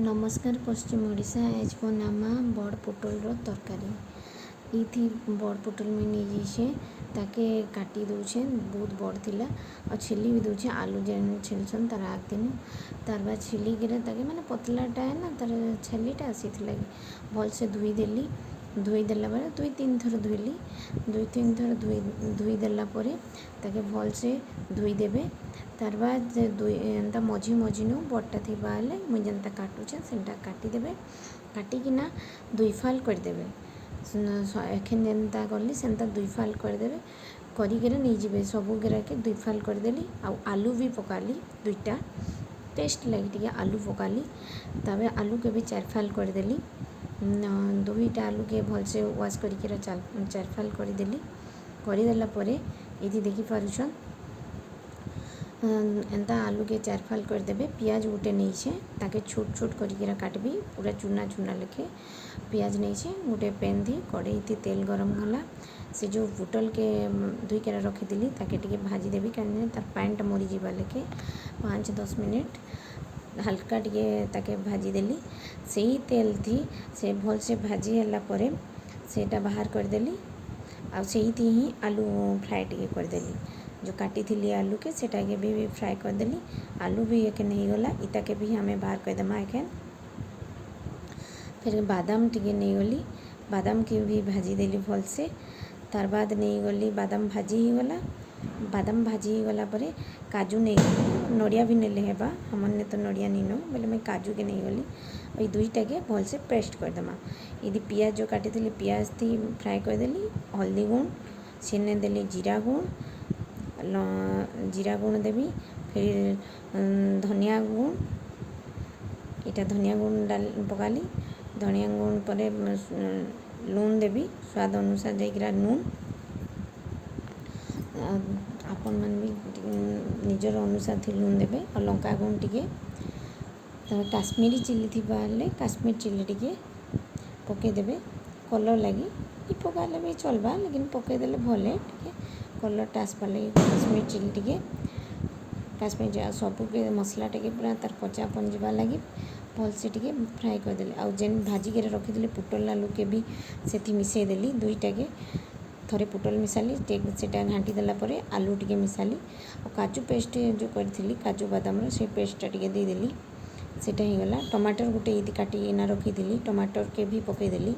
ନମସ୍କାର ପଶ୍ଚିମ ଓଡ଼ିଶା। ଆଜ୍ ବନାମା ବଡ଼ ପୋଟଲର ତରକାରୀ। ଇଥି ବଡ଼ ପୋଟଲ ମୁଇଁ ନେଇଯାଇଛେ, ତାକେ କାଟି ଦଉଛେ। ବହୁତ ବଡ଼ ଥିଲା ଆଉ ଛିଲି ବି ଦଉଛେ। ଆଲୁ ଯେନ୍ ଛିଲସନ୍ ତାର ଆଗ ଦିନୁ ତାର ବାଦ ଛିଲିକିରି ତାକେ, ମାନେ ପତଲାଟା ନା ତାର ଛେଲିଟା, ସେଥିଲାଗି ଭଲସେ ଧୋଇଦେଲି। ଧୋଇ ଦେଲା ପରେ ଦୁଇ ତିନି ଥର ଧୋଇଲି। ଦୁଇ ତିନି ଥର ଧୋଇ ଧୋଇ ଦେଲା ପରେ ତାକେ ଭଲସେ ଧୋଇଦେବେ। ତାର ବାଦ ଦୁଇ ଏନ୍ତା ମଝି ମଝିନୁ ବଡ଼ଟା ଥିବା ହେଲେ ମୁଇଁ ଯେନ୍ତା କାଟୁଛେ ସେନ୍ତା କାଟିଦେବେ। କାଟିକିନା ଦୁଇ ଫାଲ କରିଦେବେ। ଏଖେନ୍ ଯେନ୍ତା କଲି ସେନ୍ତା ଦୁଇ ଫାଲ କରିଦେବେ। କରିକିରି ନେଇଯିବେ। ସବୁ ଗିରାକେ ଦୁଇ ଫାଲ କରିଦେଲି ଆଉ ଆଲୁ ବି ପକାଲି ଦୁଇଟା। ଟେଷ୍ଟ ଲାଗି ଟିକେ ଆଲୁ ପକାଲି। ତାପରେ ଆଲୁକେ ବି ଚାରି ଫାଲ କରିଦେଲି। ଦୁଇଟା ଆଲୁକେ ଭଲସେ ୱାଶ୍ କରିକିରି ଚାରି ଫାଲ କରିଦେଲି। କରିଦେଲା ପରେ ଏଇଠି ଦେଖିପାରୁଛନ୍, ଏନ୍ତା ଆଲୁକେ ଚାରି ଫାଲ କରିଦେବେ। ପିଆଜ ଗୋଟେ ନେଇଛେ, ତାକେ ଛୋଟ ଛୋଟ କରିକିରା କାଟବି, ପୁରା ଚୁନା ଚୁନା ଲେଖେ ପିଆଜ ନେଇଛେ। ଗୋଟେ ପେନ୍ ଥି କଡ଼େଇଥି ତେଲ ଗରମ ହେଲା। ସେ ଯେଉଁ ପୋଟଲକେ ଧୋଇକିରା ରଖିଥିଲି, ତାକେ ଟିକେ ଭାଜିଦେବି, କାହିଁକି ତାର ପାଣିଟା ମରିଯିବା ଲେଖେ 5-10 ମିନିଟ୍ ହାଲକା ଟିକେ ତାକେ ଭାଜିଦେଲି। ସେଇ ତେଲ ଥି ସେ ଭଲସେ ଭାଜି ହେଲା ପରେ ସେଇଟା ବାହାର କରିଦେଲି ଆଉ ସେଇଥି ହିଁ ଆଲୁ ଫ୍ରାଏ ଟିକେ କରିଦେଲି। ଯେଉଁ କାଟିଥିଲି ଆଲୁକେ, ସେଟାକେ ବି ଫ୍ରାଏ କରିଦେଲି। ଆଲୁ ବି ଏଖେନ୍ ହେଇଗଲା। ଇଟାକେ ବି ଆମେ ବାହାର କରିଦେମା ଏଖେନ୍। ଫେର୍ ବାଦାମ ଟିକେ ନେଇଗଲି, ବାଦାମକେ ବି ଭାଜିଦେଲି ଭଲସେ। ତାର ବାଦ ନେଇଗଲି, ବାଦାମ ଭାଜି ହେଇଗଲା। ବାଦାମ ଭାଜି ହେଇଗଲା ପରେ କାଜୁ ନେଇଗଲି। ନଡ଼ିଆ ବି ନେଲେ ହେବା, ଆମର୍ ତ ନଡ଼ିଆ ନିନ ବୋଇଲେ ମୁଇଁ କାଜୁକେ ନେଇଗଲି। ଏଇ ଦୁଇଟାକେ ଭଲସେ ପେଷ୍ଟ କରିଦେମା। ଏଇଠି ପିଆଜ ଯେଉଁ କାଟିଥିଲି, ପିଆଜ ଥି ଫ୍ରାଏ କରିଦେଲି। ହଳଦୀ ଗୁଣ୍ଡ ସେନେ ଦେଲି, ଜିରା ଗୁଣ୍ଡ, ଜିରା ଗୁଣ୍ଡ ଦେବି, ଫିର୍ ଧନିଆ ଗୁଣ୍ଡ। ଏଇଟା ଧନିଆ ଗୁଣ୍ଡ ପକାଲି। ଧନିଆ ଗୁଣ୍ଡ ପରେ ଲୁନ୍ ଦେବି, ସ୍ୱାଦ ଅନୁସାରେ ଯାଇକିରା ନୁନ୍। ଆପଣମାନେ ବି ନିଜର ଅନୁସାରେ ଲୁନ୍ ଦେବେ ଆଉ ଲଙ୍କା ଗୁଣ୍ଡ ଟିକେ। ତାପରେ କାଶ୍ମୀରୀ ଚିଲି ଥିବା ହେଲେ କାଶ୍ମୀର ଚିଲି ଟିକେ ପକେଇଦେବେ କଲର୍ ଲାଗି। ଇ ପକାଲେ ବି ଚଲବା, ଲେକିନ୍ ପକେଇଦେଲେ ଭଲ୍ ଟିକେ କଲର୍ଟା ଆସବାର୍ ଲାଗି କାଶ୍ମୀର ଚିଲି ଟିକେ। କାଶ୍ମୀର ସବୁକେ ମସଲା ଟିକେ ପୁରା ତାର କଞ୍ଚାପନ୍ ଯିବା ଲାଗି ଭଲସେ ଟିକେ ଫ୍ରାଏ କରିଦେଲି। ଆଉ ଯେନ୍ ଭାଜିକିରି ରଖିଥିଲି ପୋଟଲ ଆଲୁକେ ବି ସେଥି ମିଶେଇ ଦେଲି ଦୁଇଟାକେ। ଥରେ ପୋଟଲ ମିଶାଲି, ସେଟା ଘାଣ୍ଟି ଦେଲା ପରେ ଆଲୁ ଟିକେ ମିଶାଲି ଆଉ କାଜୁ ପେଷ୍ଟ ଯେଉଁ କରିଥିଲି କାଜୁ ବାଦାମର, ସେଇ ପେଷ୍ଟଟା ଟିକେ ଦେଇଦେଲି। ସେଇଟା ହେଇଗଲା। ଟମାଟର ଗୋଟେ ଏଇଠି କାଟିକିନା ରଖିଥିଲି, ଟମାଟରକେ ବି ପକେଇଦେଲି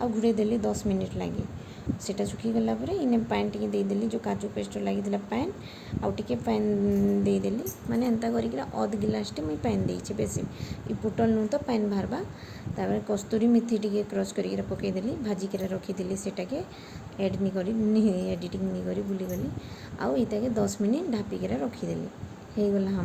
ଆଉ ଘୁରେଇ ଦେଲି 10 ମିନିଟ୍ ଲାଗି। ସେଇଟା ଶୁଖିଗଲା ପରେ ଇନେ ପାଏନ୍ ଟିକେ ଦେଇଦେଲି। ଯେଉଁ କାଜୁ ପେଷ୍ଟ ଲାଗିଥିଲା ପାଏନ୍, ଆଉ ଟିକେ ପାଏନ୍ ଦେଇଦେଲି। ମାନେ ଏନ୍ତା କରିକିନା ଅଧ ଗିଲାସଟେ ମୁଇଁ ପାଏନ୍ ଦେଇଛେ, ବେଶୀ ଇ ପୋଟଲ ନୁ ତ ପାଏନ୍ ବାହାରବା। ତାପରେ କସ୍ତୁରୀ ମେଥି ଟିକେ କ୍ରସ୍ କରିକିନା ପକେଇଦେଲି। ଭାଜିକିନା ରଖିଥିଲି, ସେଟାକେ ଏଡ଼୍ ନି କରି, ଏଡ଼ିଟିଂ ନି କରି ଭୁଲିଗଲି। ଆଉ ଏଇଟାକେ 10 ମିନିଟ୍ ଢାପିକିନା ରଖିଦେଲି। ହେଇଗଲା।